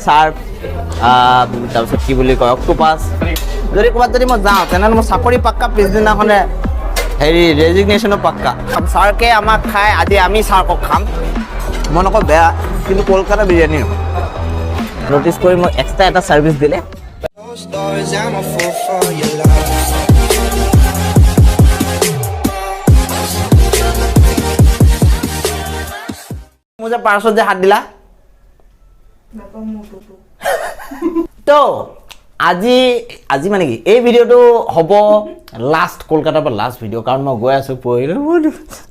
চাৰ্ক, তাৰপিছত কি বুলি কয়, অক্টোপাছ। যদি ক'ৰবাত যদি মই যাওঁ, তেনেহ'লে মোৰ চাকৰি পাক্কা, পিছদিনাখনে হেৰি ৰেজিগনেশ্যনো পাক্কা। চাৰ্কে আমাক খাই, আজি আমি চাৰ্কক খাম। মই নকওঁ বেয়া, কিন্তু কলকাতা বিৰিয়ানী নহয়। ন'টিছ কৰি মোক এক্সট্ৰা এটা ছাৰ্ভিচ দিলে। Stars, I'm a fool for your love. মোৰ যে পাৰ্চত যে হাত দিলা। তো আজি মানে কি, এই ভিডিঅ'টো হ'ব লাষ্ট, কলকাতাৰ পৰা লাষ্ট ভিডিঅ', কাৰণ মই গৈ আছোঁ পৰহিলৈ। বহুত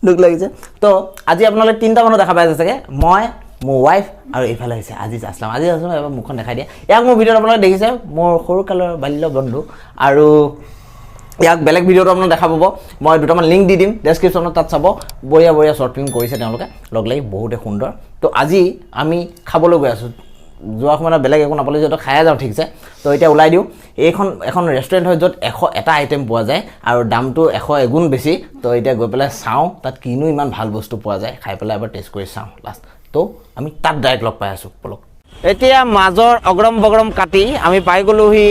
দুখ লাগিছে। তো আজি আপোনালোকে তিনিটা মানুহ দেখা পাই আছে চাগে, মই, মোৰ ৱাইফ আৰু এইফালে হৈছে আজিজ আছলাম। আজিজ আছলাম, এবাৰ মুখখন দেখাই দিয়া। ইয়াক মোৰ ভিডিঅ'ত আপোনালোকে দেখিছে, মোৰ সৰুকালৰ বাল্য বন্ধু, আৰু ইয়াক বেলেগ ভিডিঅ'টো আপোনালোকে দেখা পাব। মই দুটামান লিংক দি দিম ডেছক্ৰিপশ্যনত, তাত চাব। বঢ়িয়া বঢ়িয়া শ্বৰ্ট ফিল্ম কৰিছে তেওঁলোকে লগ লাগি, বহুতে সুন্দৰ। তো আজি আমি খাবলৈ গৈ আছোঁ। যোৱা সময়ত বেলেগ একো নাপালোঁ যিহেতু খায়ে যাওঁ, ঠিকছে। তো এতিয়া ওলাই দিওঁ। এইখন এখন ৰেষ্টুৰেণ্ট হয় য'ত 101টা আইটেম পোৱা যায় আৰু দামটো 101 গুণ বেছি। তো এতিয়া গৈ পেলাই চাওঁ তাত কিনো ইমান ভাল বস্তু পোৱা যায়, খাই পেলাই এবাৰ টেষ্ট কৰি চাওঁ লাষ্ট। তো আমি তাত ডাইৰেক্ট লগ পাই আছোঁ, ব'লক। এতিয়া মাজৰ অগৰম বগৰম কাটি আমি পাই গ'লোহি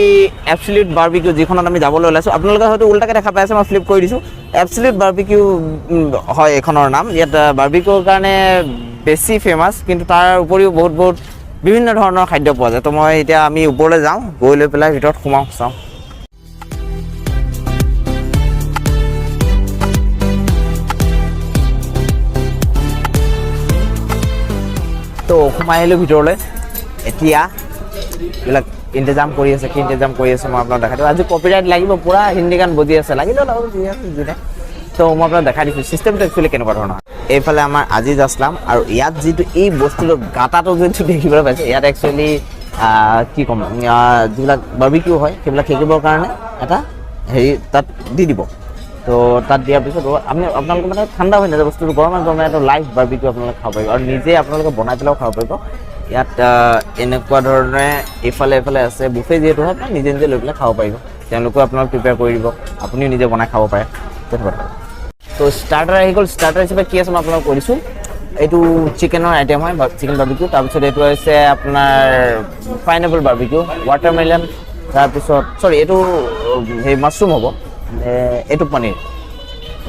এবচলিউট বাৰ্বিকিউ, যিখনত আমি যাবলৈ ওলাইছোঁ। আপোনালোকে হয়তো উল্টাকৈ দেখা পাই আছে, মই ফ্লিপ কৰি দিছোঁ। এবচলিউট বাৰ্বিকিউ হয় এইখনৰ নাম। ইয়াত বাৰ্বিকিউৰ কাৰণে বেছি ফেমাছ, কিন্তু তাৰ উপৰিও বহুত বহুত বিভিন্ন ধৰণৰ খাদ্য পোৱা যায়। তো মই এতিয়া আমি ওপৰলৈ যাওঁ, গৈ লৈ পেলাই ভিতৰত সোমাওঁ, চাওঁ। তো সোমাই আহিলোঁ ভিতৰলৈ। এতিয়া এইবিলাক ইন্তজাম কৰি আছে। কি ইন্তজাম কৰি আছে মই আপোনাক দেখাই দিওঁ। আজি কপিৰাইট লাগিব, পূৰা হিন্দী গান বজি আছে। লাগিলেও লাগক, যি আছে যি নাই। তো মই আপোনাক দেখাই দিছোঁ চিষ্টেমটো একচুৱেলি কেনেকুৱা ধৰণৰ। এইফালে আমাৰ আজিজ আছলাম, আৰু ইয়াত যিটো এই বস্তুটো গাটাটো যিটো দেখিবলৈ পাইছে, ইয়াত একচুৱেলি কি ক'ম, যিবিলাক বাৰ্বিকিউ হয় সেইবিলাক শিকিবৰ কাৰণে এটা হেৰি তাত দি দিব। তো তাত দিয়াৰ পিছত আপুনি আপোনালোকে মানে ঠাণ্ডা হৈ নাযায় বস্তুটো, গৰমে গৰমে এটা লাইভ বাৰ্বিকিউ আপোনালোকে খাব পাৰিব আৰু নিজে আপোনালোকে বনাই পেলাইও খাব পাৰিব। ইয়াত এনেকুৱা ধৰণে এইফালে এইফালে আছে। বুফে যিহেতু হয়, আপুনি নিজে নিজে লৈ পেলাই খাব পাৰিব। তেওঁলোকেও আপোনাক প্ৰিপেয়াৰ কৰি দিব, আপুনিও নিজে বনাই খাব পাৰে, তেনেকুৱা। তো ষ্টাৰ্টাৰ আহি গ'ল। ষ্টাৰ্টাৰ হিচাপে কি আছে মই আপোনালোক কৈ দিছোঁ। এইটো চিকেনৰ আইটেম হয়, চিকেন বাৰ্বিকিউ। তাৰপিছত এইটো হৈছে আপোনাৰ পাইনএপল বাৰ্বিকিউ, ৱাটাৰমেলন, তাৰপিছত চৰি, এইটো সেই মাছৰুম হ'ব, এইটো পনীৰ।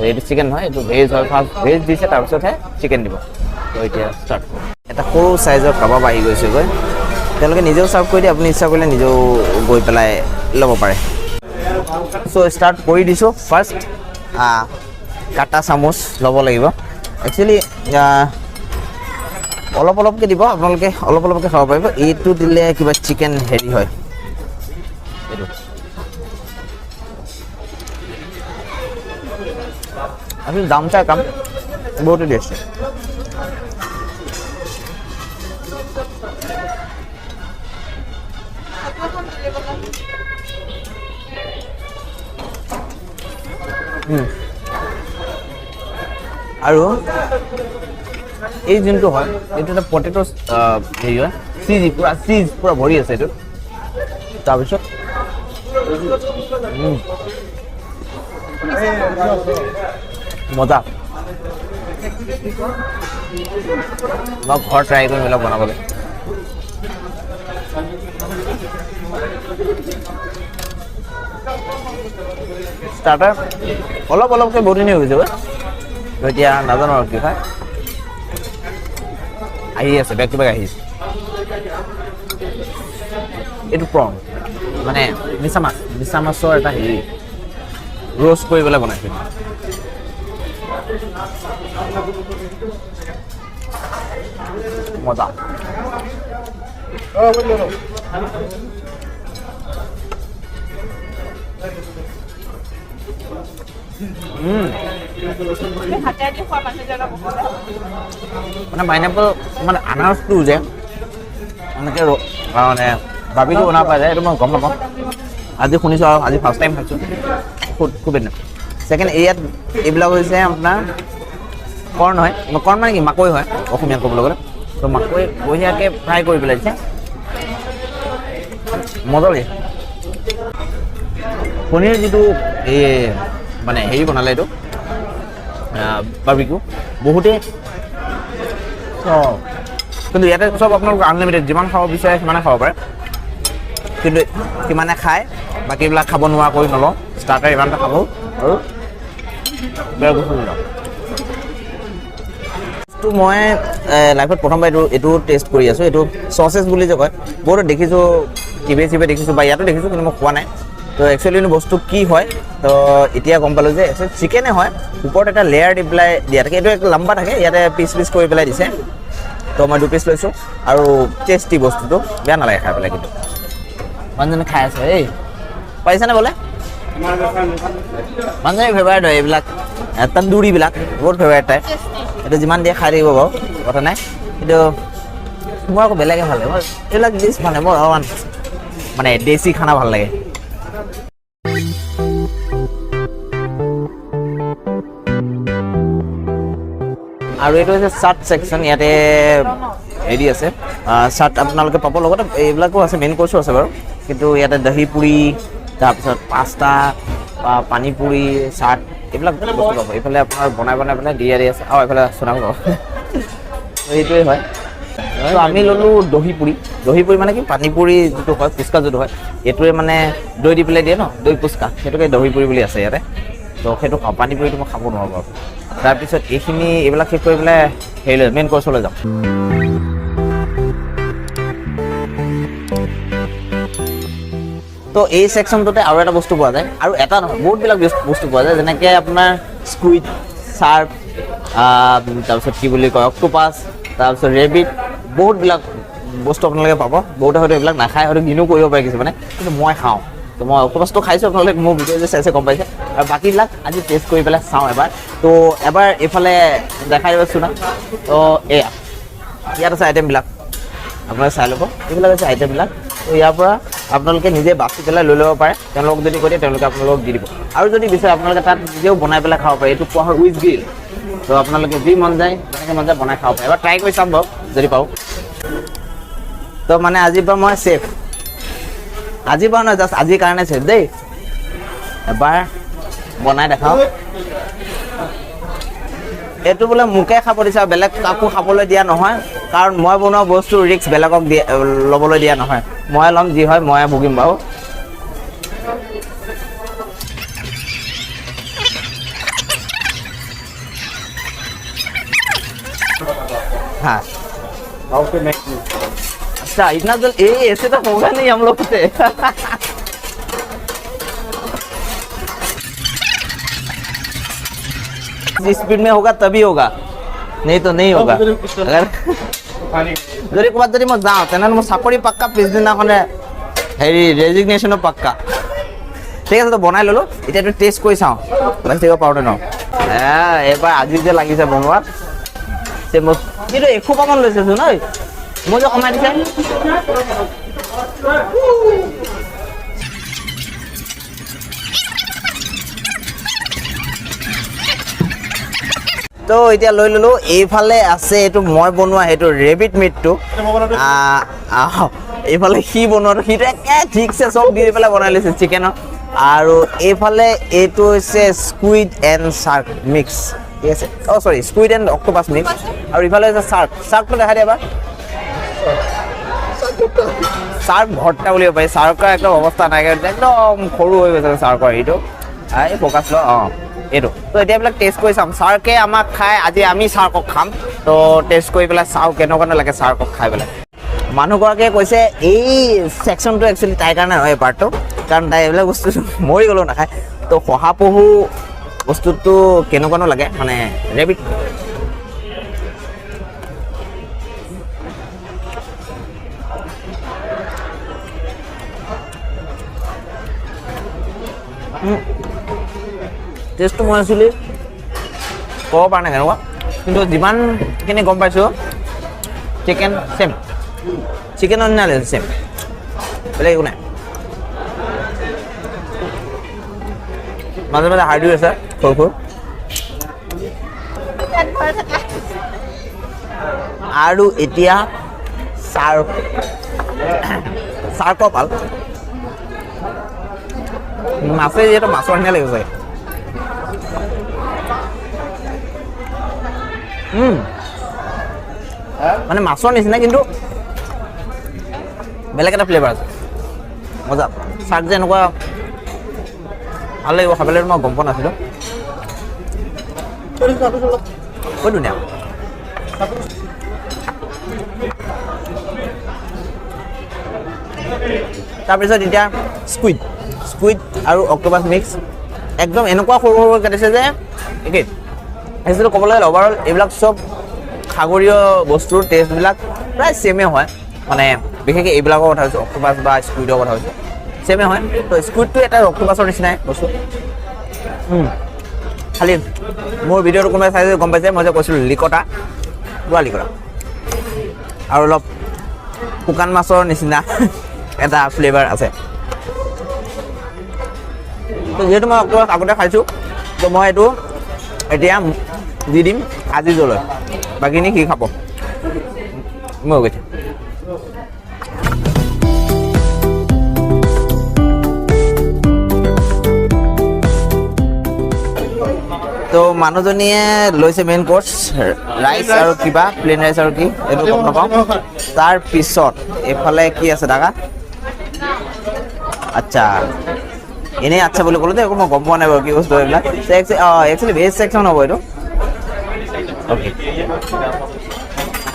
এইটো চিকেন নহয়, এইটো ভেজ হয়। ফাৰ্ষ্ট ভেজ দিছে, তাৰপিছতহে চিকেন দিব। তো এতিয়া ষ্টাৰ্ট কৰোঁ। এটা সৰু চাইজৰ কাবাব আহি গৈছেগৈ। তেওঁলোকে নিজেও চাৰ্ভ কৰি দিয়ে, আপুনি ইচ্ছা কৰিলে নিজেও গৈ পেলাই ল'ব পাৰে। চ' ষ্টাৰ্ট কৰি দিছোঁ। ফাৰ্ষ্ট কাটা চামুচ ল'ব লাগিব। একচুৱেলি অলপ অলপকৈ দিব, আপোনালোকে অলপ অলপকৈ খাব পাৰিব। এইটো দিলে কিবা চিকেন হেৰি হয়। এইটো আপুনি দাম চাই কাম বহুতে টেষ্টি। আৰু এই যোনটো হয়, এইটো এটা পটেট' হেৰি হয়, চীজ, পূৰা চীজ পূৰা ভৰি আছে এইটোত। তাৰপিছত মজা। মই ঘৰত ট্ৰাই কৰিম এইবিলাক বনাবলৈ। ষ্টাৰ্টাৰ অলপ অলপকৈ বহুতখিনি হৈ গৈছে। তো এতিয়া নাজানো আৰু কি হয়। আহি আছে, বেক টু বেক আহি আছে। এইটো প্ৰন, মানে মিছা মাছ, মিছা মাছৰ এটা হেৰি ৰ'ষ্ট কৰি পেলাই বনাইছে। মজা। হাতেদি খোৱা মানুহ যে অলপ অসুবিধা হ'ব। মানে পাইনাপল, মানে আনাৰসটো যে এনেকৈ মানে বাৰ্বিকিউ বনাব পৰা যায়, এইটো মই গম নাপাওঁ। আজি শুনিছোঁ আৰু আজি ফাৰ্ষ্ট টাইম খাইছোঁ। খুব খুবেই ছেকেণ্ড। ইয়াত এইবিলাক হৈছে আপোনাৰ কৰ্ণ হয়। কৰ্ণ মানে কি, মাকৈ হয় অসমীয়াত ক'বলৈ গ'লে। তো মাকৈ বঢ়িয়াকৈ ফ্ৰাই কৰি পেলাই দিছে, মজা লাগিছে। পনীৰ যিটো এই মানে হেৰি বনালে, এইটো বাৰ্বিকিউ বহুতেই। কিন্তু ইয়াতে চব আপোনালোকে আনলিমিটেড, যিমান খাব বিচাৰে সিমানে খাব পাৰে। কিন্তু সিমানে খায়, বাকীবিলাক খাব নোৱাৰা কৰি নলওঁ। ষ্টাৰ্টাৰ ইমানটা খাব আৰু বেলেগ বস্তু নলওঁ। বস্তু মই লাইফত প্ৰথমবাৰ এইটো টেষ্ট কৰি আছোঁ। এইটো চচেছ বুলি যে কয়, বহুতো দেখিছোঁ, টিভিয়ে চিভিয়ে দেখিছোঁ বা ইয়াতো দেখিছোঁ, কিন্তু মই খোৱা নাই। তো একচুৱেলি বস্তু কি হয়, তো এতিয়া গম পালোঁ যে একচুৱেলি চিকেনে হয়, ওপৰত এটা লেয়াৰ দি পেলাই দিয়া থাকে। এইটো এক লম্বা থাকে, ইয়াতে পিচ পিচ কৰি পেলাই দিছে। তো মই 2 পিচ লৈছোঁ আৰু টেষ্টি বস্তুটো, বেয়া নালাগে খাই পেলাই। কিন্তু মানুহজনে খাই আছে। এই পাৰিছেনে বোলে? মানুহজনে ফেভাৰেট হয় এইবিলাক তন্দুৰীবিলাক, বহুত ফেভাৰেট তাই। এইটো যিমান দিয়ে খাই থাকিব বাৰু, কথা নাই। কিন্তু মোৰ আকৌ বেলেগে ভাল লাগে, মই এইবিলাক ডিছ ভাল লাগে মোৰ, অলপমান মানে দেশী খানা ভাল লাগে। আৰু এইটো হৈছে চাট ছেকশ্যন, ইয়াতে হেৰি আছে চাট আপোনালোকে পাব, লগতে এইবিলাকো আছে, মেইন কৰ্চো আছে বাৰু। কিন্তু ইয়াতে দহি পুৰি, তাৰপিছত পাস্তা বা পানী পুৰি, চাট, এইবিলাক বস্তু পাব। এইফালে আপোনাৰ বনাই বনাই পেলাই দিয়ে দি আছে, আৰু এইফালে চোনাম পাব। সেইটোৱে হয়। তো আমি ল'লোঁ দহি পুৰি। দহি পুৰি মানে কি, পানী পুৰি যিটো হয়, ফুচকা যিটো হয়, এইটোৱে মানে দৈ দি পেলাই দিয়ে ন, দৈ ফুচকা, সেইটোকে দহি পুৰি বুলি আছে ইয়াতে। তো সেইটো খাওঁ, পানী পুৰিটো মই খাব নোৱাৰোঁ বাৰু। তাৰপিছত এইখিনি এইবিলাক শেষ কৰি পেলাই হেৰিলৈ মেইন কৰ্চলৈ যাওঁ। তো এই ছেকশ্যনটোতে আৰু এটা বস্তু পোৱা যায়, আৰু এটা নহয় বহুতবিলাক বস্তু পোৱা যায়, যেনেকৈ আপোনাৰ স্কুইড, চাৰ্ক, তাৰপিছত কি বুলি কয় অক্টোপাছ, তাৰপিছত ৰেবিট, বহুতবিলাক বস্তু আপোনালোকে পাব। বহুতে হয়তো এইবিলাক নাখায়, হয়তো ঘিণো কৰিব পাৰে কিছুমানে, কিন্তু মই খাওঁ। তো মই অক্টোপাছটো খাইছোঁ, আপোনালোকে মোৰ ভিডিঅ' যে চাইছে গম পাইছে। আৰু বাকীবিলাক আজি টেষ্ট কৰি পেলাই চাওঁ এবাৰ। তো এবাৰ এইফালে দেখাই দিবচোন না। তো এয়া ইয়াত আছে আইটেমবিলাক, আপোনালোকে চাই ল'ব। এইবিলাক হৈছে আইটেমবিলাক। তো ইয়াৰ পৰা আপোনালোকে নিজে বাছি পেলাই লৈ ল'ব পাৰে, তেওঁলোকক যদি কৈ দিয়ে তেওঁলোকে আপোনালোকক দি দিব। আৰু যদি বিচাৰে আপোনালোকে তাত নিজেও বনাই পেলাই খাব পাৰে। এইটো কোৱা হয় উইথ গ্ৰিল। তো আপোনালোকে যি মন যায়, যেনেকৈ মন যায় বনাই খাব পাৰে। এবাৰ ট্ৰাই কৰি চাম বাৰু যদি পাৰোঁ। তো মানে আজিৰ পৰা মই ছেফ, আজিৰ পৰা নহয়, জাষ্ট আজিৰ কাৰণে ছেফ দেই। এবাৰ বনাই দেখাওঁ। এইটো বোলে মোকে খাব দিছে, আৰু বেলেগ কাকো খাবলৈ দিয়া নহয়, কাৰণ মই বনোৱা বস্তু ৰিস্ক বেলেগক দিয়া ল'বলৈ দিয়া নহয়। মই ল'ম, যি হয় ময়ে ভুগিম বাৰু। हाँ अच्छा, इतना जल्द ये ऐसे तो होगा नहीं हम लोग से। स्पीड में होगा तभी होगा, नहीं तो नहीं होगा। अगर যদি ক'ৰবাত যদি মই যাওঁ, তেনেহ'লে মোৰ চাকৰি পাক্কা, পিছদিনাখনে হেৰি ৰেজিগনেশ্যনো পাক্কা। ঠিক আছে, তো বনাই ল'লোঁ, এতিয়া এইটো টেষ্ট কৰি চাওঁ বাচি থাকিব পাৰোঁ ন। এইবাৰ আজি যে লাগিছে বনোৱাত, কিন্তু এসোপামান লৈছেচোন ঐ, মই যে কমাই দিছে। তো এতিয়া লৈ ল'লোঁ। এইফালে আছে এইটো মই বনোৱা সেইটো ৰেবিট মিটটো, এইফালে সি বনোৱাটো, সিটো একে ঠিকছে চব দি পেলাই বনাই লৈছে চিকেনৰ। আৰু এইফালে এইটো হৈছে স্কুইড এণ্ড চাৰ্ক মিক্স, ঠিক আছে, অ' চৰি, স্কুইড এণ্ড অক্টোপাছ মিক্স। আৰু ইফালে হৈছে চাৰ্ক, চাৰ্কটো দেখাই দিয়া এবাৰ। চাৰ্ক ভৰ্তা বুলিব পাৰি, চাৰ্কৰ একদম অৱস্থা নাই, একদম সৰু হৈ গৈছে চাৰ্কৰ হেৰিটো। এই ফ'কাছ ল, অঁ এইটো। তো এতিয়া এইবিলাক টেষ্ট কৰি চাম, চাৰ্কে আমাক খাই, আজি আমি চাৰ্কক খাম। তো টেষ্ট কৰি পেলাই চাওঁ কেনেকুৱা লাগে চাৰ্কক খাই পেলাই। মানুহগৰাকীয়ে কৈছে এই ছেকশ্যনটো একচুৱেলি তাইৰ কাৰণে নহয় এই পাৰ্টটো, কাৰণ তাই এইবিলাক বস্তু মৰি গ'লেও নাখায়। তো শহাপহু বস্তুটো কেনেকুৱানো লাগে, মানে ৰেবিট। টেষ্টটো মই একচুৱেলি ক'ব পৰা নাই কেনেকুৱা, কিন্তু যিমানখিনি গম পাইছোঁ চিকেন ছেম, চিকেনৰ নিচিনা লাগিছে ছেম, বেলেগ একো নাই। মাজে মাজে হাৰ্ডিও আছে সৰু সৰু। আৰু এতিয়া চাৰ্ক, চাৰ্কৰ পাল মাছে, যিহেতু মাছৰ নিচিনা লাগিছে। মানে মাছৰ নিচিনা কিন্তু বেলেগ এটা ফ্লেভাৰ আছে। মজা। চাৰ্ক যে এনেকুৱা ভাল লাগিব খাবলৈ মই গম পোৱা নাছিলোঁ। বৰ ধুনীয়া। তাৰপিছত এতিয়া স্কুইড, স্কুইড আৰু অক্টোপাছ মিক্স। একদম এনেকুৱা সৰু সৰু কাটিছে যে একেই। একচুৱেলি ক'বলৈ গ'লে অভাৰঅল এইবিলাক চব সাগৰীয় বস্তুৰ টেষ্টবিলাক প্ৰায় ছেমে হয়। মানে বিশেষকৈ এইবিলাকৰ কথা কৈছোঁ, অক্টোপাছ বা স্কুইডৰ কথা কৈছোঁ, ছেমে হয়। তো স্কুইডটো এটা অক্টোপাছৰ নিচিনাই বস্তু। খালি মোৰ ভিডিঅ'টো কোনোবাই চাই গম পাইছে, মই যে কৈছিলোঁ লিকটা, পূৰা লিকটা আৰু অলপ শুকান মাছৰ নিচিনা এটা ফ্লেভাৰ আছে। তো যিহেতু মই অক্টোপাছ আগতে খাইছোঁ, তো মই এইটো এতিয়া দি দিম আজিজলৈ, বাকীখিনি সি খাব। মই গৈছে। তো মানুহজনীয়ে লৈছে মেইন কৰ্চ ৰাইচ আৰু কিবা প্লেইন ৰাইচ আৰু কি এইটো গম নাপাওঁ। তাৰপিছত এইফালে কি আছে দাদা? আচ্ছা, এনেই আচ্ছা বুলি ক'লো যে একো মই গম পোৱা নাই বাৰু কি বস্তু এইবিলাক। একচুৱেলি ভেজ ছেকশ্যন হ'ব এইটো। অ'কে,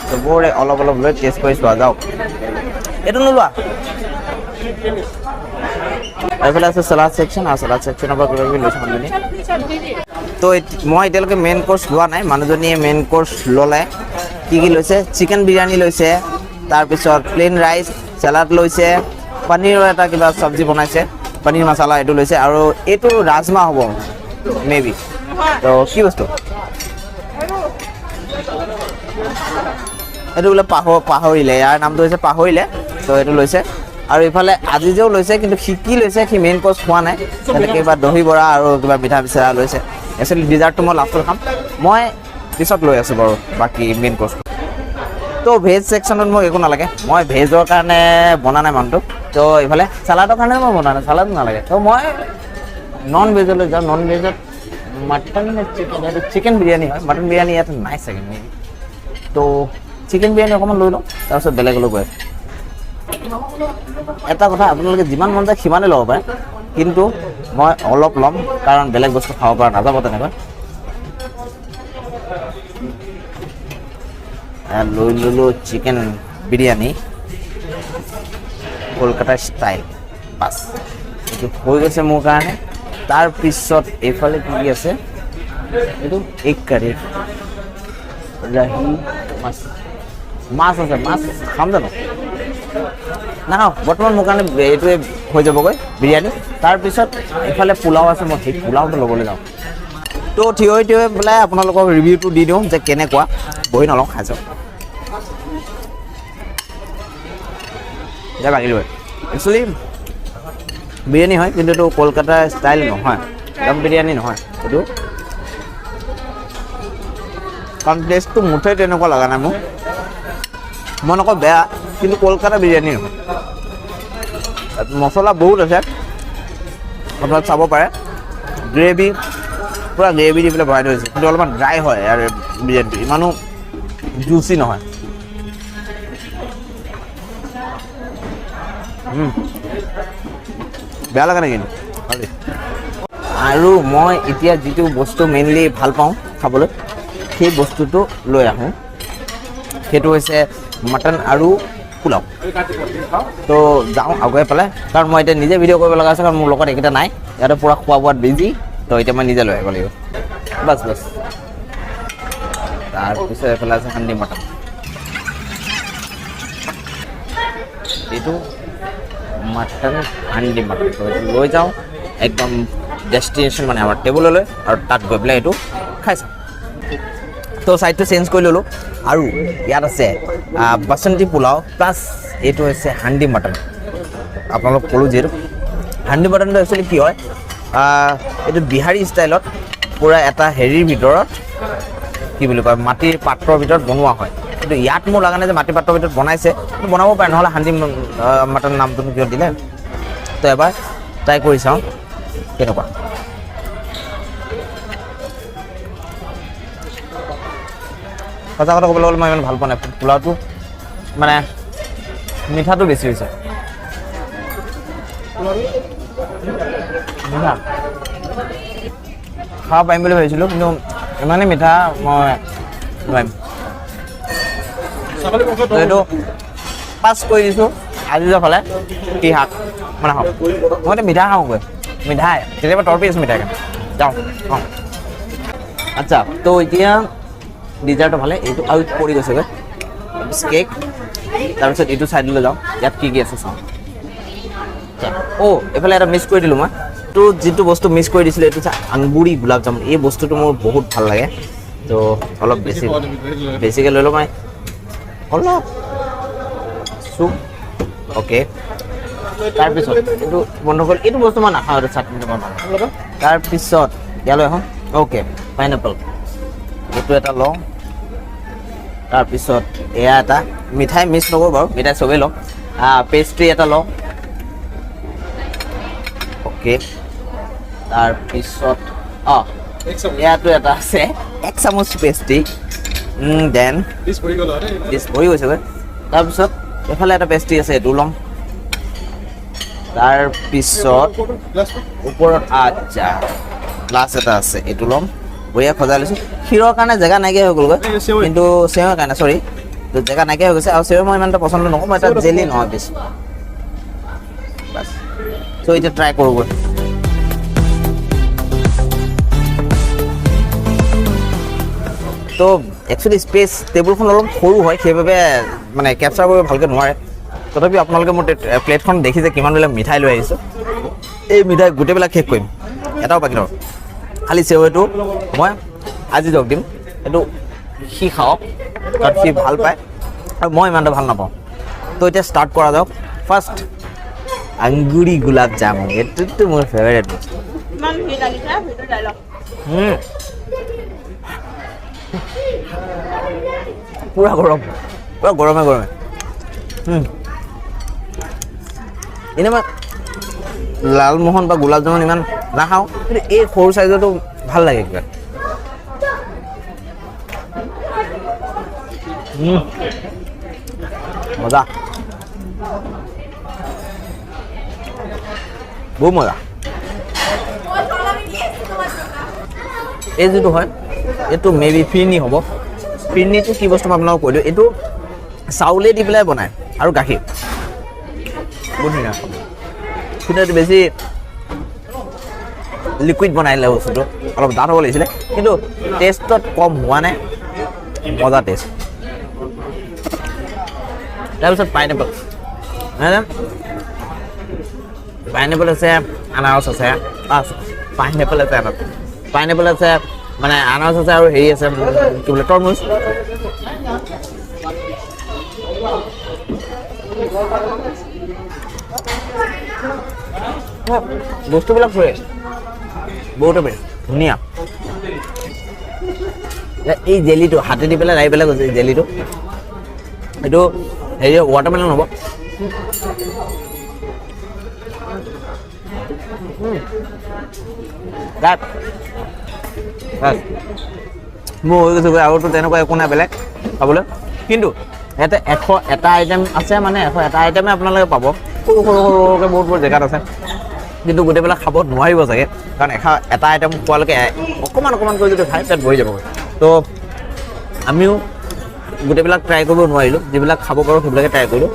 চবৰে অলপ অলপ লৈ টেষ্ট কৰি চোৱা যাওক। এইটো নোলোৱা। এইফালে আছে চালাড ছেকশ্যন, আৰু চালাড ছেকশ্যনৰ পৰা কিবা কিবি লৈছে মানুহজনী। তো মই এতিয়ালৈকে মেইন কৰ্চ লোৱা নাই, মানুহজনীয়ে মেইন কৰ্চ ল'লে। কি কি লৈছে? চিকেন বিৰিয়ানী লৈছে, তাৰপিছত প্লেইন ৰাইচ, চালাড লৈছে, পনীৰৰ এটা কিবা চব্জি বনাইছে, পনীৰ মছলা এইটো লৈছে, আৰু এইটো ৰাজমা হ'ব মে বি। তো কি বস্তু এইটো? বোলে পাহৰিলে, ইয়াৰ নামটো হৈছে পাহৰিলে। তো এইটো লৈছে। আৰু ইফালে আজিজেও লৈছে, কিন্তু সি কি লৈছে, সি মেইন কৰ্চ খোৱা নাই। তেনেকৈ কিবা দহি বৰা আৰু কিবা মিঠা পিঠা লৈছে। একচুৱেলি ডিজাৰ্টটো মই লাষ্টত খাম, মই পিছত লৈ আছোঁ বাৰু বাকী মেইন কৰ্চটো। তো ভেজ ছেকশ্যনত মোক একো নালাগে, মই ভেজৰ কাৰণে বনা নাই মানুহটো। তো ইফালে চালাডৰ কাৰণে মই বনা নাই, চালাড নালাগে। তো মই নন ভেজলৈ যাওঁ। নন ভেজত মাটন নে চিকেন? এইটো চিকেন বিৰিয়ানী হয়, মাটন বিৰিয়ানী ইয়াত নাই চাগে মে বি। তো চিকেন বিৰিয়ানী অকণমান লৈ লওঁ, তাৰপিছত বেলেগলৈ গৈ আছোঁ। এটা কথা, আপোনালোকে যিমান মন যায় সিমানেই ল'ব পাৰে, কিন্তু মই অলপ ল'ম, কাৰণ বেলেগ বস্তু খাব পৰা নাযাব তেনেকৈ। লৈ ল'লোঁ chicken biryani Kolkata style, bus এইটো হৈ গৈছে মোৰ কাৰণে। তাৰপিছত এইফালে কি কি আছে? এইটো এগ কাৰী, ৰাহি মাছ, মাছ আছে, মাছ খাম জানো? নাখাওঁ বৰ্তমান, মোৰ কাৰণে এইটোৱে হৈ যাবগৈ বিৰিয়ানী। তাৰপিছত এইফালে পোলাও আছে, মই সেই পোলাওটো ল'বলৈ যাওঁ। তো থিয় হৈ থিয় হৈ পেলাই আপোনালোকক ৰিভিউটো দি দিওঁ যে কেনেকুৱা, বহি নলওঁ, খাই চাওঁ। এতিয়া বাকী একচুৱেলি বিৰিয়ানী হয়, কিন্তু এইটো কলকাতা ষ্টাইল নহয়, দম বিৰিয়ানী নহয় এইটো, কাৰণ টেষ্টটো মুঠেই তেনেকুৱা লগা নাই মোক। মই নকওঁ বেয়া, কিন্তু কলকাতা বিৰিয়ানী নহয়। তাত মছলা বহুত আছে, আপোনালোক চাব পাৰে। গ্ৰেভি পূৰা গ্ৰেভি দি পেলাই ভৰাই থৈছে, কিন্তু অলপমান ড্ৰাই হয় ইয়াৰ বিৰিয়ানীটো, ইমানো জুচি নহয়। বেয়া লগা নাই কিন্তু ভালেই। আৰু মই এতিয়া যিটো বস্তু মেইনলি ভাল পাওঁ খাবলৈ, সেই বস্তুটো লৈ আহোঁ, সেইটো হৈছে মটন আৰু পোলাও। তো যাওঁ আগুৱাই পেলাই, কাৰণ মই এতিয়া নিজে ভিডিঅ' কৰিব লগা আছে, কাৰণ মোৰ লগত এইকেইটা নাই, ইয়াতে পূৰা খোৱা বোৱাত বিজি। তো এতিয়া মই নিজে লৈ আহিব লাগিব, বাছ বাছ। তাৰপিছত এইফালে আছে হান্দি মটন, এইটো মটন হান্দি মটন। তো এইটো লৈ যাওঁ একদম ডেষ্টিনেশ্যন মানে আমাৰ টেবুললৈ, আৰু তাত গৈ পেলাই এইটো খাই চাওঁ। তো ছাইডটো চেঞ্জ কৰি ল'লোঁ, আৰু ইয়াত আছে বাচন্তি পোলাও প্লাছ এইটো হৈছে হান্দি মটন। আপোনালোক ক'লোঁ যিহেতু হান্দি মটনটো একচুৱেলি কি হয়, এইটো বিহাৰী ষ্টাইলত পূৰা এটা হেৰিৰ ভিতৰত কি বুলি কয়, মাটিৰ পাত্ৰৰ ভিতৰত বনোৱা হয়। কিন্তু ইয়াত মোৰ লগা নাই যে মাটিৰ পাত্ৰৰ ভিতৰত বনাইছে, কিন্তু বনাব পাৰে, নহ'লে হান্দি মটন নামটো কিয় দিলে। তো এবাৰ ট্ৰাই কৰি চাওঁ কেনেকুৱা। সঁচা কথা ক'বলৈ গ'লে মই ইমান ভাল পোৱা নাই পোলাওটো, মানে মিঠাটো বেছি হৈছে। মিঠা খাব পাৰিম বুলি ভাবিছিলোঁ, কিন্তু ইমানেই মিঠা মই নোৱাৰিম। তো এইটো পাছ কৰি দিছোঁ। আজি ফালে কি শাক মানে খাওঁ মই এতিয়া, মিঠা খাওঁগৈ। মিঠাই কেতিয়াবা তৰপি আছোঁ মিঠাই কাৰণে যাওঁ। অঁ, আচ্ছা, তো এতিয়া ডিজাৰ্টৰ ফালে এইটো আৰু পৰি গৈছেগৈ কেক। তাৰপিছত এইটো ছাইডলৈ যাওঁ, ইয়াত কি কি আছে চাওঁ। আচ্ছা, অ' এইফালে এটা মিছ কৰি দিলোঁ মই। তো যিটো বস্তু মিছ কৰি দিছিলোঁ, এইটো হৈছে আংগুৰি গোলাপ জামুন। এই বস্তুটো মোৰ বহুত ভাল লাগে। তো অলপ বেছি বেছিকৈ লৈ লওঁ মই অলপ চুপ। অ'কে, তাৰপিছত এইটো বন্ধ কৰি, এইটো বস্তু মই নাখাওঁ, এইটো চাটনিটো মই ভাল। তাৰপিছত ইয়ালৈ আহোঁ। অ'কে, পাইনএপল এইটো এটা লওঁ। তাৰপিছত এয়া এটা মিঠাই মিছ নকৰোঁ বাৰু, মিঠাই চবেই লওঁ। পেষ্ট্ৰি এটা লওঁ। অ'কে, তাৰপিছত অঁ, ইয়াতো এটা আছে, এক চামুচ পেষ্ট্ৰি। Then dish ভৰি গৈছেগৈ। তাৰপিছত এইফালে এটা পেষ্ট্ৰি আছে, এইটো ল'ম। তাৰপিছত ওপৰত, আচ্ছা, গ্লাছ এটা আছে, এইটো ল'ম। বঢ়িয়া সজাই লৈছোঁ। ক্ষীৰৰ কাৰণে জেগা নাইকিয়া হৈ গ'লগৈ, কিন্তু চেৱৈৰ কাৰণে, চৰি, তো জেগা নাইকিয়া হৈ গৈছে। আৰু চেৱৈ মই ইমান এটা পচন্দ নকৰোঁ, মই এটা জেলি নহয় বেছি বাছ। চ' এতিয়া ট্ৰাই কৰোঁগৈ। তো একচুৱেলি স্পেচ টেবুলখন অলপ সৰু হয়, সেইবাবে মানে কেপচাৰ কৰিব ভালকৈ নোৱাৰে। তথাপি আপোনালোকে মোৰ প্লেটখন দেখিছে কিমানবিলাক মিঠাই লৈ আহিছোঁ। এই মিঠাই গোটেইবিলাক শেষ কৰিম, এটাও বাকী নৰওঁ। খালি চেৱৈটো মই আজি জগ দিম, এইটো সি খাওক, কাৰণ সি ভাল পায় আৰু মই ইমান এটা ভাল নাপাওঁ। তো এতিয়া ষ্টাৰ্ট কৰা যাওক। ফাৰ্ষ্ট আংগুৰি গোলাপ জামুন, এইটোতো মোৰ ফেভাৰেট বস্তু। ইমান ভিৰ লাগিছে, ভিৰটো যাই লওক। পূৰা গৰম, পূৰা গৰমে গৰমে। এনেই মই লালমোহন বা গোলাপ জামুন ইমান নাখাওঁ, কিন্তু এই সৰু চাইজৰটো ভাল লাগে কিবা। মজা, বহুত মজা। এই যিটো হয়, এইটো মে বি ফিৰনি হ'ব। ফিৰনিটো কি বস্তু মই আপোনালোকক কৈ দিওঁ। এইটো চাউলে দি পেলাই বনায় আৰু গাখীৰ, বহুত ধুনীয়া। কিন্তু এইটো বেছি লিকুইড বনাই দিলে বস্তুটো, অলপ ডাঠ হ'ব লাগিছিলে, কিন্তু টেষ্টত কম হোৱা নাই, মজা টেষ্ট। তাৰপিছত পাইনএপল, পাইনএপল আছে, আনাৰস আছে, পাইনএপল আছে, আনাৰস, পাইনএপল আছে, মানে আনাৰস আছে আৰু হেৰি আছে, কি বোলে, তৰমুজ। বস্তুবিলাক ফ্ৰেছ, বহুতে ফ্ৰেছ, ধুনীয়া। এই জেলিটো হাতে দি পেলাই ৰাখি পেলাই গৈছে। জেলিটো এইটো হেৰি ৱাটাৰমেলন হ'ব। বাছ, মোৰ হৈ গৈছেগৈ। আৰুতো তেনেকুৱা একো নাই বেলেগ খাবলৈ। কিন্তু ইয়াতে 101টা আইটেম আছে, মানে 101টা আইটেমে আপোনালোকে পাব। সৰু সৰু সৰু সৰুকৈ বহুত বহুত জেগাত আছে, কিন্তু গোটেইবিলাক খাব নোৱাৰিব চাগে, কাৰণ 101টা আইটেম খোৱালৈকে অকণমান অকণমানকৈ যদি খায় পেট ভৰি যাবগৈ। তো আমিও গোটেইবিলাক ট্ৰাই কৰিব নোৱাৰিলোঁ, যিবিলাক খাব পাৰোঁ সেইবিলাকে ট্ৰাই কৰিলোঁ।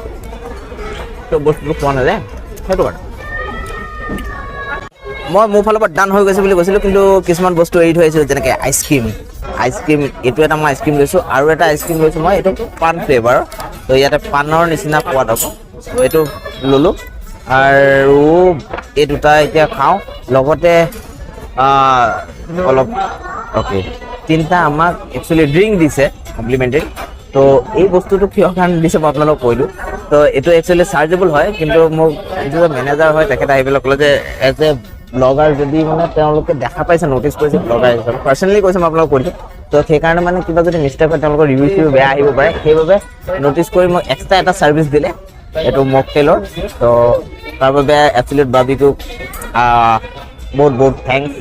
তো বস্তুটো খোৱা নাযায়, সেইটো কাৰণে মই মোৰ ফালৰ পৰা ডান হৈ গৈছে বুলি কৈছিলোঁ। কিন্তু কিছুমান বস্তু এৰি থৈ আহিছিলোঁ, যেনেকৈ আইচক্ৰীম। আইচক্ৰীম এইটো এটা মই আইচক্ৰীম লৈছোঁ, আৰু এটা আইচক্ৰীম লৈছোঁ মই, এইটো পাণ ফ্লেভাৰ। তো ইয়াতে পাণৰ নিচিনা সোৱাদ হ'ব, এইটো ল'লোঁ। আৰু এই দুটা এতিয়া খাওঁ, লগতে অলপ, অ'কে, তিনিটা আমাক একচুৱেলি ড্ৰিংক দিছে কমপ্লিমেণ্টেৰী। তো এই বস্তুটো কিহৰ কাৰণে দিছে মই আপোনালোকক কৈ দিওঁ। তো এইটো একচুৱেলি চাৰ্জেবল হয়, কিন্তু মোক যিটো মেনেজাৰ হয় তেখেতে আহি পেলাই ক'লে যে এজ এ ব্লগাৰ যদি মানে তেওঁলোকে দেখা পাইছে, ন'টিচ কৰিছে ব্লগাৰ হিচাপে, পাৰ্চনেলি কৈছে, মই আপোনালোকক কৈ দিছোঁ। তো সেইকাৰণে মানে কিবা যদি মিষ্টেক হয় তেওঁলোকৰ ৰিভিউ চিভিউ বেয়া আহিব পাৰে, সেইবাবে ন'টিচ কৰি মোক এক্সট্ৰা এটা ছাৰ্ভিচ দিলে, এইটো মকটেলৰ। তো তাৰ বাবে এবছলিউট বাৰ্বিকিউক বহুত বহুত thanks.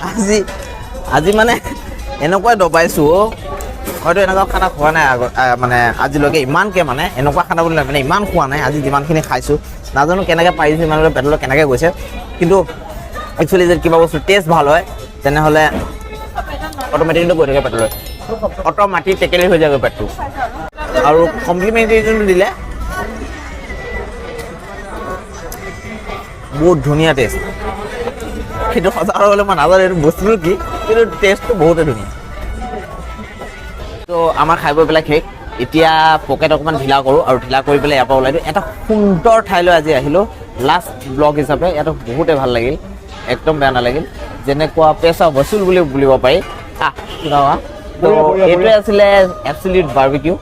আজি আজি মানে এনেকুৱা দবাইছোঁ অ'। হয়তো এনেকুৱা খানা খোৱা নাই আগত, মানে আজিলৈকে ইমানকৈ, মানে এনেকুৱা খানা বুলি নহয়, মানে ইমান খোৱা নাই আজি যিমানখিনি খাইছোঁ। নাজানো কেনেকৈ পাৰিছোঁ, ইমানলৈ পেটলৈ কেনেকৈ গৈছে। কিন্তু একচুৱেলি যদি কিবা বস্তু টেষ্ট ভাল হয়, তেনেহ'লে অট'মেটিকলি গৈ থাকে পেটলৈ, অট'মাটিক টেকেলি হৈ যায়গৈ পেটটো। আৰু কমপ্লিমেণ্টেৰী যোনটো দিলে, বহুত ধুনীয়া টেষ্ট। সেইটো সঁচা কথা ক'লে মই নাজানো এইটো বস্তুটো কি, কিন্তু টেষ্টটো বহুতে ধুনীয়া। তো আমাৰ খাই বৈ পেলাই শেষ। এতিয়া পকেট অকণমান ঢিলা কৰোঁ আৰু ঢিলা কৰি পেলাই ইয়াৰ পৰা ওলাই দিওঁ। এটা সুন্দৰ ঠাইলৈ আজি আহিলোঁ লাষ্ট ব্লগ হিচাপে। ইয়াতো বহুতে ভাল লাগিল, একদম বেয়া নালাগিল। যেনেকুৱা পেচা বচুল বুলি বুলিব পাৰি। আহ শুনাৱা। তো এইটোৱে আছিলে এবচলিউট বাৰ্বিকিউ।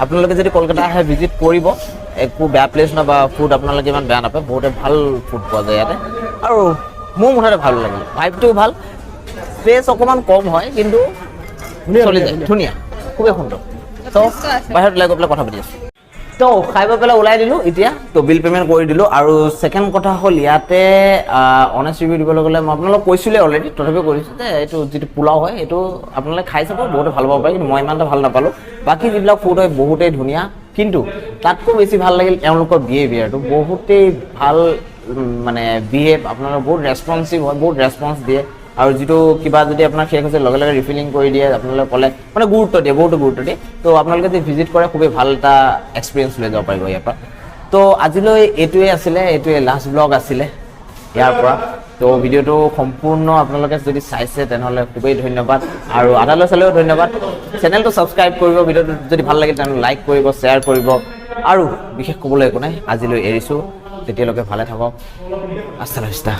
আপোনালোকে যদি কলকাতা আহে, ভিজিট কৰিব। একো বেয়া প্লেচ নহয় বা ফুড আপোনালোকে ইমান বেয়া নাপায়। বহুতে ভাল ফুড পোৱা যায় ইয়াতে আৰু মোৰ মুঠতে ভাল লাগিল। ভাইবটোও ভাল, স্পেচ অকণমান কম হয়, কিন্তু চলি যায় ধুনীয়া, খুবেই সুন্দৰ। ত' বাহিৰত ওলাই গৈ পেলাই কথা পাতি আছোঁ। তো খাই বৈ পেলাই ওলাই দিলোঁ এতিয়া। তো বিল পে'মেণ্ট কৰি দিলোঁ। আৰু ছেকেণ্ড কথা হ'ল, ইয়াতে অনেষ্ট ৰিভিউ দিবলৈ গ'লে, মই আপোনালোকক কৈছিলোঁৱে অলৰেডি, তথাপিও কৈছোঁ যে এইটো যিটো পোলাও হয়, এইটো আপোনালোকে খাই চাব, বহুতে ভাল পাব পাৰে, কিন্তু মই ইমান এটা ভাল নাপালোঁ। বাকী যিবিলাক ফুড হয় বহুতেই ধুনীয়া, কিন্তু তাতকৈ বেছি ভাল লাগিল এওঁলোকৰ বিহেভিয়াৰটো। বহুতেই ভাল, মানে বিহেভ আপোনালোকৰ বহুত ৰেচপনচিভ হয়, বহুত ৰেচপঞ্চ দিয়ে। আৰু যিটো কিবা যদি আপোনাৰ শেষ হৈছে, লগে লগে ৰিফিলিং কৰি দিয়ে। আপোনালোকে ক'লে মানে গুৰুত্ব দিয়ে, বহুতো গুৰুত্ব দিয়ে। তো আপোনালোকে যদি ভিজিট কৰে, খুবেই ভাল এটা এক্সপিৰিয়েঞ্চ লৈ যাব পাৰিব ইয়াৰ পৰা। তো আজিলৈ এইটোৱে আছিলে, এইটোৱে লাষ্ট ব্লগ আছিলে ইয়াৰ পৰা। তো ভিডিঅ'টো সম্পূৰ্ণ আপোনালোকে যদি চাইছে, তেনেহ'লে খুবেই ধন্যবাদ আৰু আধালৈ চালেও ধন্যবাদ। চেনেলটো ছাবস্ক্ৰাইব কৰিব, ভিডিঅ'টো যদি ভাল লাগে তেনেহ'লে লাইক কৰিব, শ্বেয়াৰ কৰিব। আৰু বিশেষ ক'বলৈ একো নাই, আজিলৈ এৰিছোঁ। তেতিয়ালৈকে ভালে থাকক। Hasta la vista.